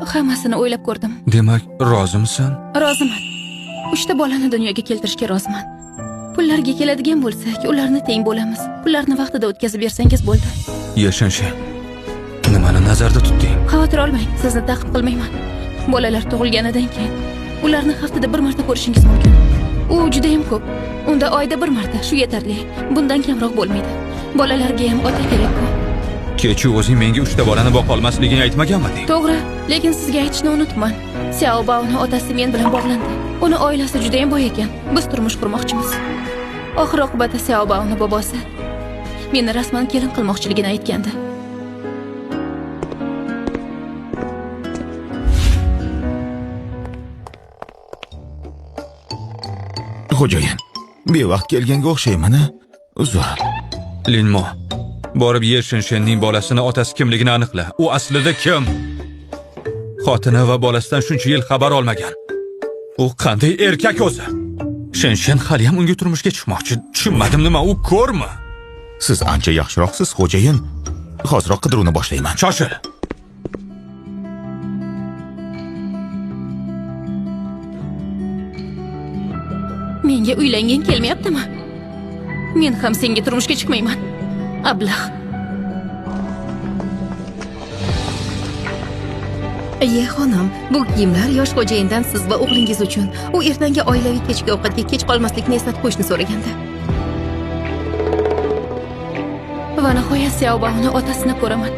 Hammasini o'ylab ko'rdim. Demak, rozimisan? Roziman. 3 ta bolani dunyoga keltirishga roziman. Pullarga keladigan bo'lsak, ularni teng bo'lamiz. Pullarni vaqtida o'tkazib bersangiz bo'ldi. Ye Shenshen, nimani nazarda tutding? Xavotir olmang, sizni ta'qib qilmayman. Bolalar tug'ilganidan keyin ularni haftada bir marta ko'rishingiz mumkin. U juda ham ko'p. Unda oyda bir marta, shu yetarli. Bundan kamroq bo'lmaydi. Bolalarga ham ota kerak-ku. Kecha o'zing menga 3 ta bolani boqa olmasligingni aytmaganmiding? To'g'ri, lekin sizga aytishni unutman. Xiao Baoning otasi men bilan bog'landi. Uni oilasi juda ham boy ekan. Biz turmush qurmoqchimiz. Oxir oqibatda Xiao Baoning bobosi meni rasman kelin qilmoqchiligini aytgandi. Xo'jayin, bevaqt kelganga o'xshayman, a? Uzr. Linmo, borib Ye Shenshenning bolasini otasi kimligini aniqla. U aslida kim? Xotini va bolasidan shuncha yil xabar olmagan. U qanday erkak o'zi? Shenshen hali ham unga turmushga chiqmoqchi. Tushunmadim, nima u ko'rmi? Siz ancha yaxshiroqsiz, xo'jayin. Hoziroq qidiruvni boshlayman. Shoshil. Menga uylanging kelmayaptimi? Men ham senga turmushga chiqmayman. Ablah. Iye xonim, bu kiyimlar yosh xo'jayindan siz va o'g'lingiz uchun. U ertangi oilaviy kechki ovqatga kech qolmaslikni eslatib qo'yishni so'ragandi. Va nihoyat Xiao Baoning otasini ko'raman.